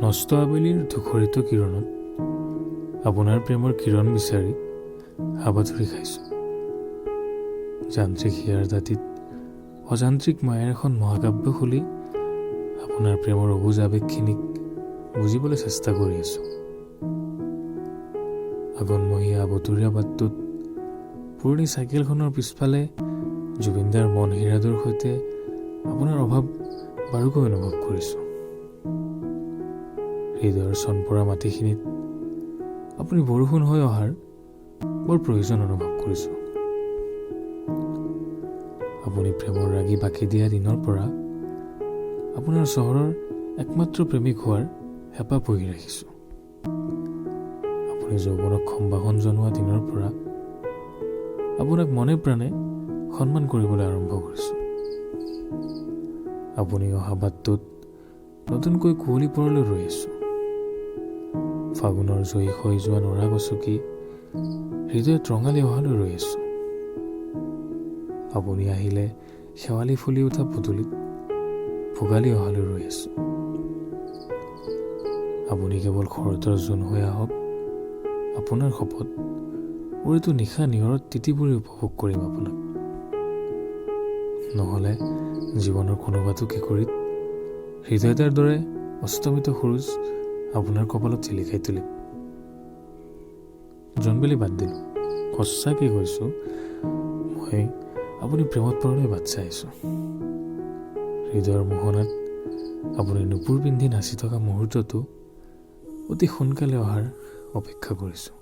নষ্ট আবেলিৰ ধূসৰিত কিৰণত আপোনাৰ প্ৰেমৰ কিৰণ বিচাৰি হাবাথুৰি খাইছোঁ। যান্ত্ৰিক হিয়াৰ দাঁতিত অযান্ত্ৰিক মায়াৰ এখন মহাকাব্য খুলি আপোনাৰ প্ৰেমৰ অবুজ আৱেগখিনিক বুজিবলৈ চেষ্টা কৰি আছোঁ। আঘোণমহীয়া আবতৰীয়া বাটটোত পুৰণি চাইকেলখনৰ পিছফালে জুবিনদাৰ মন হীৰাটোৰ সৈতে আপোনাৰ অভাৱ বাৰুকৈ অনুভৱ কৰিছোঁ। হৃদয়ৰ চনপৰা মাটিখিনিত আপুনি বৰষুণ হৈ অহাৰ বৰ প্ৰয়োজন অনুভৱ কৰিছোঁ। আপুনি প্ৰেমৰ ৰাগি বাকি দিয়া দিনৰ পৰা আপোনাৰ চহৰৰ একমাত্ৰ প্ৰেমিক হোৱাৰ হেঁপাহ পুহি ৰাখিছোঁ। আপুনি যৌৱনক সম্ভাষণ জনোৱা দিনৰ পৰা আপোনাক মনে প্ৰাণে সন্মান কৰিবলৈ আৰম্ভ কৰিছোঁ। আপুনি অহা বাটটোত নতুনকৈ কুঁৱলী পৰলৈ ৰৈ আছোঁ। ফাগুনৰ জয়ী হৈ যোৱা নৰা গছকি হৃদয়ত ৰঙালী অহালৈ ৰৈ আছোঁ। আপুনি আহিলে শেৱালি ফুলি উঠা পদূলিত ভোগালী অহালৈ ৰৈ আছোঁ। আপুনি কেৱল শৰতৰ জোন হৈ আহক, আপোনাৰ শপত ওৰেটো নিশা নিয়ৰত তিতি বুৰি উপভোগ কৰিম আপোনাক। নহ'লে জীৱনৰ কোনোবাটো কেঁকুৰিত হৃদয়তাৰ দৰে অস্তমিত সূৰুজ আপোনাৰ কপালত জিলিকাই তুলিম। জোনবেলি বাদ দিলোঁ, সঁচাকৈ কৈছোঁ, মই আপুনি প্ৰেমত পৰালৈ বাট চাই আছোঁ। হৃদয়ৰ মোহনাত আপুনি নুপুৰ পিন্ধি নাচি থকা মুহূৰ্তটো অতি সোনকালে অহাৰ অপেক্ষা কৰিছোঁ।